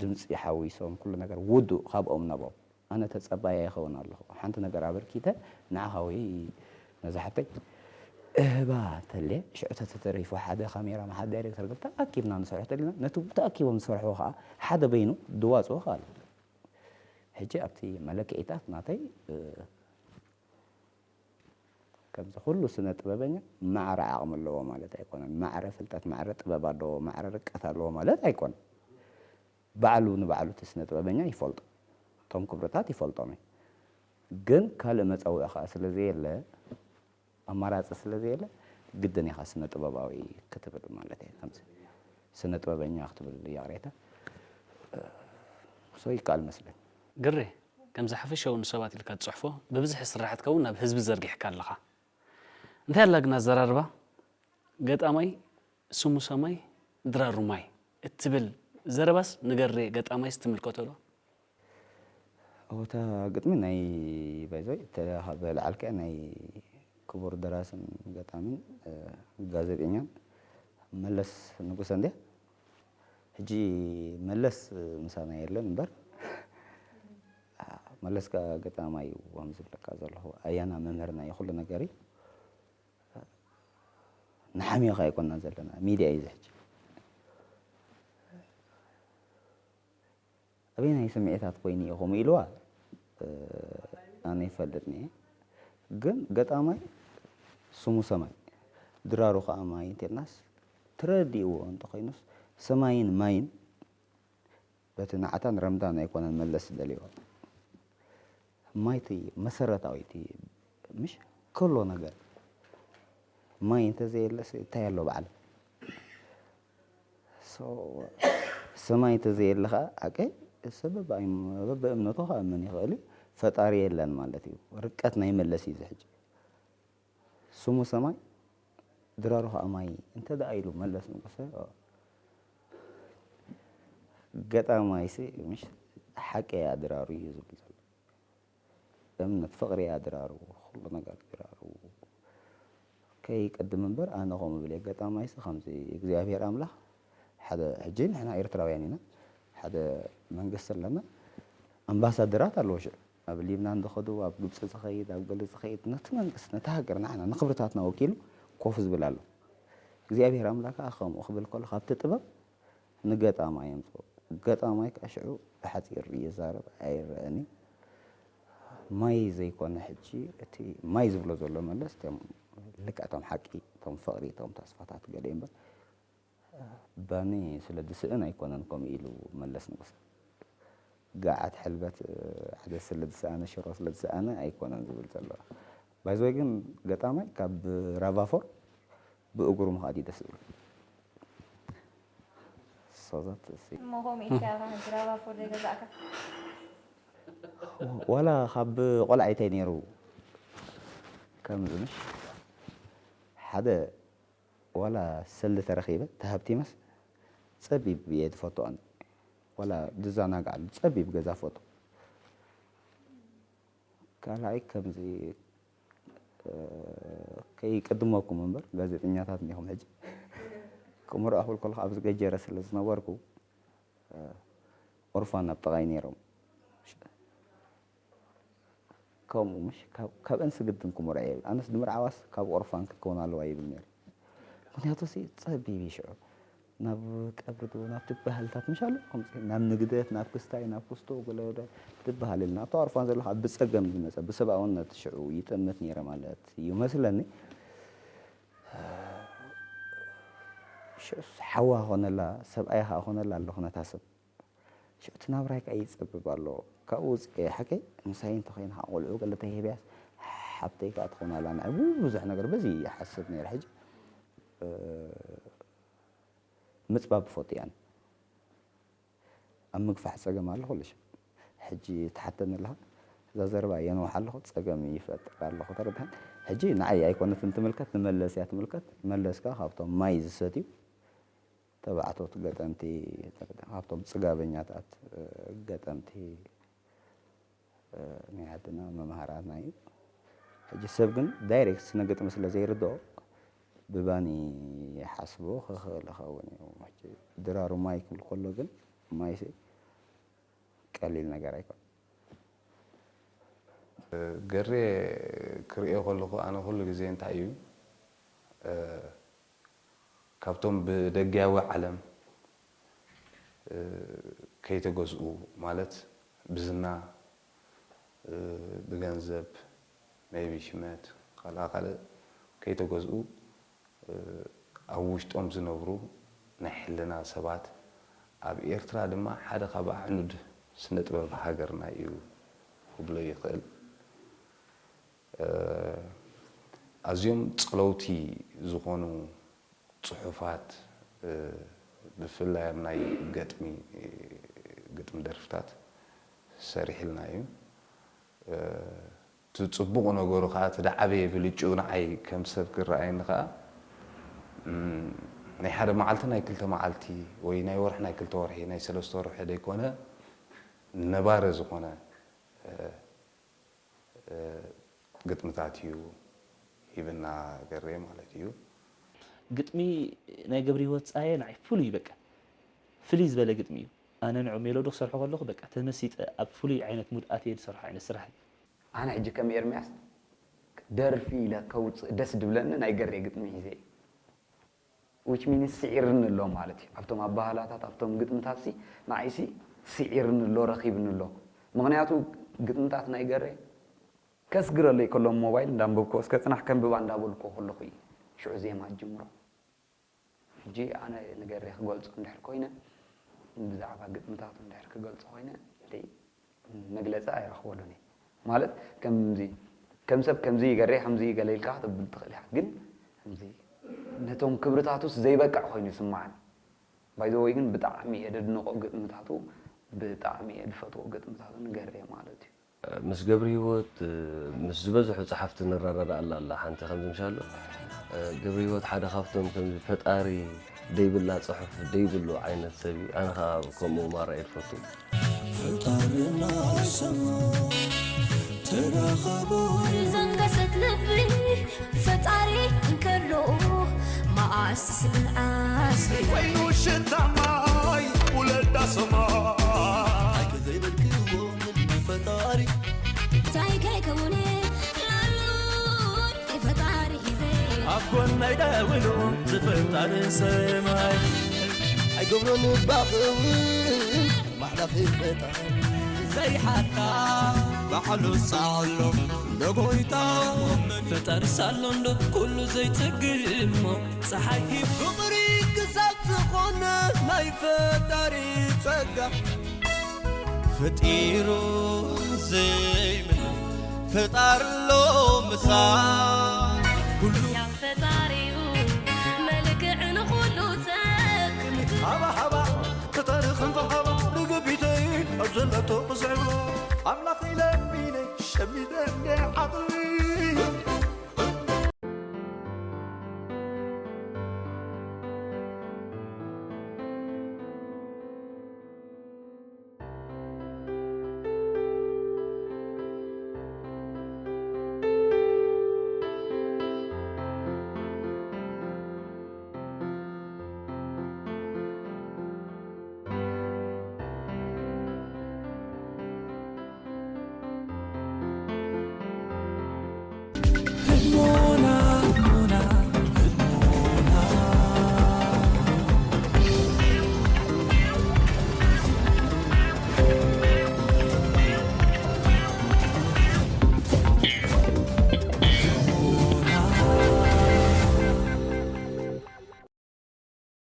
ድምፂ ሓዊሶም ኩሉ ነገር ውዱእ ካብኦም ናቦም ኣነ ተፀባያ ይኸውን ኣለኹ ሓንቲ ነገር ኣበርኪተ ንዓኻ ወይ ነዛ ሓተይ እህባ እንተልየ ሽዑ ተተሪፉ ሓደ ካሜራ ሓደ ዳይሬክተር ግን ተኣኪብና ንሰርሖ ተሊና ነቲ ተኣኪቦም ዝሰርሕዎ ከዓ ሓደ በይኑ ድዋፅኦ ክኣል። ሕጂ ኣብቲ መለክዒታት ናተይ ከምዚ ኩሉ ስነ ጥበበኛ ማዕረ ዓቕሚ ኣለዎ ማለት ኣይኮነን። ማዕረ ፍልጠት፣ ማዕረ ጥበብ ኣለዎ፣ ማዕረ ርቀት ኣለዎ ማለት ኣይኮነን። ባዕሉ ንባዕሉ እቲ ስነ ጥበበኛ ይፈልጦ፣ እቶም ክብርታት ይፈልጦም እዩ። ግን ካልእ መፀውዒ ከዓ ስለ ዘየለ፣ ኣማራፂ ስለ ዘየለ፣ ግድን ኢኻ ስነ ጥበባዊ ክትብል ማለት እየ። ከምዚ ስነ ጥበበኛ ክትብል ይቕሬታ። ሶ ይከኣል መስለኝ። ግሬ፣ ከምዚ ሓፈሻዊ ንሰባት ኢልካ ትጽሕፎ፣ ብብዝሒ ስራሓትካ እውን ናብ ህዝቢ ዘርጊሕካ ኣለኻ። እንታይ ኣላ ግን ኣዘራርባ፣ ገጣማይ ስሙ ሰማይ ድራሩ ማይ እትብል ዘረባስ ንገሬ ገጣማይስ ትምልከቶ ዶ? እታ ግጥሚ ናይ ባይዞይ ተኻበ ልዓልከ ናይ ክቡር ደራስን ገጣምን ጋዜጠኛን መለስ ንጉሰ እንድያ። ሕጂ መለስ ምሳና የለን እምበር መለስ ከኣ ገጣማይ እዩ ከም ዝብለካ ዘለኹ ኣያና መምህርና እዩ ኩሉ ነገር እዩ። ንሓሚዮኻ ኣይኮንና ዘለና ሚድያ እዩ ዝሕጂ። ኣበየናይ ስምዒታት ኮይኑ ኢኹም ኢልዋ ኣነ ይፈልጥኒ እየ። ግን ገጣማይ ስሙ ሰማይ ድራሩ ከዓ ማይ እንተልናስ ተረዲእዎ እንተኮይኑስ ሰማይን ማይን በቲ ንዓታን ረምዳን ኣይኮነን መለስ ዝደልዮ። ማይ እቲ መሰረታዊ እቲ ምሽ ከሎ ነገር ማይ እንተዘየለስ እንታይ ኣሎ በዓል ሰማይ እንተዘየለ ከዓ ኣቀይ ሰብ በብእምነቱ ክኣምን ይኽእል እዩ። ፈጣሪ የለን ማለት እዩ። ርቀት ናይ መለስ እዩ ዝሕጂ። ስሙ ሰማይ ድራሩ ከዓ ማይ እንተ ደኣ ኢሉ መለስ ንጉሰ ገጣማይሲ ምሽ ሓቂ እያ ድራሩ እዩ ዝብል ዘሎ። እምነት ፍቕሪ እያ ድራሩ ኩሉ ነገር ድራሩ። ከይቅድም እምበር ኣነ ከምኡ እብል እየ ገጣማይሲ ከምዚ እግዚኣብሔር ኣምላኽ ሓደ ሕጂ ንሕና ኤርትራውያን ኢና ሓደ መንግስቲ ኣለና ኣምባሳደራት ኣለዎ ሽዑ ኣብ ሊብናን ዝኸዱ ኣብ ግብፂ ዝኸይድ ኣብ ገለ ዝኸይድ ነቲ መንግስቲ ነቲ ሃገር ንዓና ንክብርታትና ወኪሉ ኮፍ ዝብል ኣሎ እግዚኣብሔር ኣምላኽ ከዓ ከምኡ ክብል ከሎ ካብቲ ጥበብ ንገጣማይ የምፅኦ። ገጣማይ ከዓ ሽዑ ብሓፂር ይዛረብ ኣይረአን እዩ። ማይ ዘይኮነ ሕጂ እቲ ማይ ዝብሎ ዘሎ መለስ እቶም ልክዕ እቶም ሓቂ እቶም ፍቕሪ እቶም ተስፋታት ገለ እምበር ባኒ ስለ ዝስእን ኣይኮነን ከምኡ ኢሉ መለስ ንጉሰ። ገዓት ሕልበት ሓደ ስለ ዝሰኣነ ሽሮ ስለ ዝሰኣነ ኣይኮነን ዝብል ዘሎ። ባይዘወይ ግን ገጣማይ ካብ ራቫፎር ብእግሩ ምኻድ እዩ ደስ ዝብሉ። ሶዛት እሲ እሞ ሆም ኢልካ ኢኻ ሕጂ ራቫፎር ዘይገዛእካ? ዋላ ካብ ቆልዓይተይ ነይሩ ከምዚ ምሽ ሓደ ዋላ ሰሊ ተረኺበ ተሃብቲመስ ጸቢብ እየ ዝፈትኦ ኣነ። ዋላ ዝዘናግዓሉ ጸቢብ ገዛ ፈቱ። ካልኣይ ከምዚ ከይቅድመኩም እምበር ጋዜጠኛታት እንዲኹም ሕጂ ክምርዖ ክብል ከለኹ ኣብዚ ገጀረ ስለ ዝነበርኩ ኦርፋን ኣብ ጥቓይ ነይሮም። ከምኡ ምሽ ካብ- ካብአን ስግድን ክምርዖ ይብል ኣነስ ንምርዓዋስ ካብ ኦርፋን ክትከውን ኣለዋ ይብል ነይሩ። ምክንያቱ ሲ ጸቢብ እዩ ሽዑ ናብ ቀብሪ ዶ ናብ ትበሃልታት ምሽ ኣሎ ከምዚ ናብ ንግደት ናብ ክስታይ ናብ ክስቶ ገለ ወደ ትበሃል ኢልና ኣብታ ኦርፋን ዘሎ ከዓ ብጸገም ዝመጸ ብሰብኣውነት ሽዑ ይጥምት ነይረ ማለት እዩ መስለኒ። ሽዑስ ሓዋ ኾነላ ሰብኣይ ኸዓ ኾነላ ኣለኹ ነታ ሰብ ሽዑ እቲ ናብራይ ከዓ ይጸብብ ኣሎ። ካብኡ ውፅእ ሓቀይ ምሳይ እንተኾይኑ ከዓ ቆልዑ ገለ ተሂብያስ ሓብተይ ከዓ ትኾን ኣላ ንዓይ ብዙሕ ነገር በዚ ይሓስብ ነይረ። ሕጂ ምፅባብ ትፈቱ እያን ኣብ ምግፋሕ ፀገም ኣሎ ኩሉ ሽም ሕጂ ትሓተኒ ኣለኻ እዛ ዘረባ የንውሕ ኣለኹ ፀገም ይፈጥር ኣለኹ ተረድሓን። ሕጂ ንዓይ ኣይኮነትን ትምልከት ንመለስ እያ ትምልከት። መለስ ከዓ ካብቶም ማይ ዝሰትዩ ተባዕቶት ገጠምቲ ካብቶም ፅጋበኛታት ገጠምቲ ናይ ዓድና መምሃራትና እዩ። ሕጂ ሰብ ግን ዳይሬክት ስነ ግጥሚ ስለ ዘይርድኦ ብባኒ ይሓስቦ ክኽእል ይኸውን እዩ። ሕጂ ድራሩ ማይ ክብል ከሎ ግን ማይሲ ቀሊል ነገር ኣይኮን። ገሬ ክርእዮ ከለኹ ኣነ ኩሉ ግዜ እንታይ እዩ እ፣ ካብቶም ብደግያዊ ዓለም እ፣ ከይተገዝኡ፣ ማለት ብዝና፣ እ፣ ብገንዘብ፣ maybe ሽመት፣ ካልኣ ካልእ ከይተገዝኡ፣ እ፣ ኣብ ውሽጦም ዝነብሩ ናይ ሕልና ሰባት፣ ኣብ ኤርትራ ድማ ሓደ ካብ ኣዕኑድ ስነ ጥበብ ሃገርና እዩ ክብሎ ይኽእል። እ፣ ኣዝዮም ጸለውቲ ዝኾኑ ጽሑፋት፣ እ፣ ብፍላይ ኣብ ናይ ገጥሚ፣ ግጥሚ ደርፍታት ሰሪሕልና እዩ። እ፣ እቲ ጽቡቕ ነገሩ ከኣ፣ እቲ ደዓበየ ብልጭኡ ንዓይ ከም ሰብ ክረኣየኒ ከኣ፣ እም፣ ናይ ሓደ መዓልቲ፣ ናይ ክልተ መዓልቲ፣ ወይ ናይ ወርሒ፣ ናይ ክልተ ወርሒ፣ ናይ ሰለስተ ወርሒ ደይኮነ፣ ነባሪ ዝኾነ፣ እ፣ እ፣ ግጥምታት እዩ ሂብና ገሬ ማለት እዩ። ግጥሚ ናይ ገብረሂወት ጸሃየ ንዓይ ፍሉይ እዩ፣ በቃ ፍልይ ዝበለ ግጥሚ እዩ። ኣነ ንዑ ሜሎዲ ክሰርሖ ከለኹ በቃ ተመሲጠ ኣብ ፍሉይ ዓይነት ሙድ ኣትየ ዝሰርሖ ዓይነት ስራሕ እዩ። ኣነ ሕጂ ከም ኤርምያስ ደርፊ ኢለ ከውፅእ ደስ ድብለኒ ናይ ገሬ ግጥሚ ሒዘ እዩ። Which means ስዒርኒ ኣሎ ማለት እዩ። ኣብቶም ኣባህላታት፣ ኣብቶም ግጥምታትሲ ንዓይሲ ስዒርኒ ኣሎ፣ ረኺብኒ ኣሎ። ምኽንያቱ ግጥምታት ናይ ገሬ ከስግረለይ ከሎ ሞባይል እንዳንበብኩ እስከ ጽናሕ ከንብባ እንዳበልኩ ከለኹ እዩ ሽዑ ዜማ ጅምሮ። ሕጂ ኣነ ንገሬ ክገልጾ እንድሕር ኮይነ፣ ብዛዕባ ግጥምታቱ እንድሕር ክገልጾ ኮይነ፣ እንተይ መግለጺ ኣይረኽበሉን እየ። ማለት ከምዚ፣ ከም ሰብ ከምዚ ገሬ ከምዚ ገለ ኢልካ ክትብል ትኽእል ኢኻ፣ ግን ከምዚ ነቶም ክብርታቱስ ዘይበቅዕ ኮይኑ ይስምዓኒ። By the way ግን ብጣዕሚ እየ ደድንቖ ግጥምታቱ፣ ብጣዕሚ እየ ዝፈትዎ ግጥምታቱ ንገሬ ማለት እዩ። ምስ ገብረሂወት፣ ምስ ዝበዝሑ ጸሓፍቲ ንረዳዳኣላ ኣላ። ሓንቲ ከምዚ ምሻሎ፣ ገብረሂወት ሓደ ካብቶም ከምዚ ፈጣሪ ደይብላ ጽሑፍ ደይብሉ ዓይነት ሰብ እዩ። ኣነ ኸኣ ከምኡ ማራ እየ ዝፈቱ። ፈጣርና ይሰማ ተራኸቡ። ዘንገሰት ልቢ ፈጣሪ እንከሎ መዓስ ስብን ዓስቢ። ኮይኑ ሽታ ማይ ውለዳ ሰማይ። ዘይበልክዎ ምን ፈጣሪ እንታይ ከይከውነ ላሉን ፈጣሪ ሒዘ ኣብ ጎነይ ደውሉ ዝፈጣሪ ሰማይ። ኣይገብሮን ባኽውን ማሕላፍ ፈጣሪ። ዘይሓታ ባዕሉ ሳሎ ንጎይታ ፈጣሪ ሳሎ እንዶ ኩሉ ዘይትግሞ ጸሓይ ሂብ ፍቕሪ ክሳብ ዝኾነ ናይ ፈጣሪ ጸጋ ፈጢሩ ዘይምል ፈጣሪ ኣሎ ምሳል ኩሉ ያ ፈጣሪኡ መልክዕ ንኹሉ ጸግምት ሃባ ሃባ ክተርኽን ሃባ ርግቢተይ ኣብ ዘለቶ ክስዕቦ ኣምላኽ ኢለሚነ ሸሚለ እንዲያ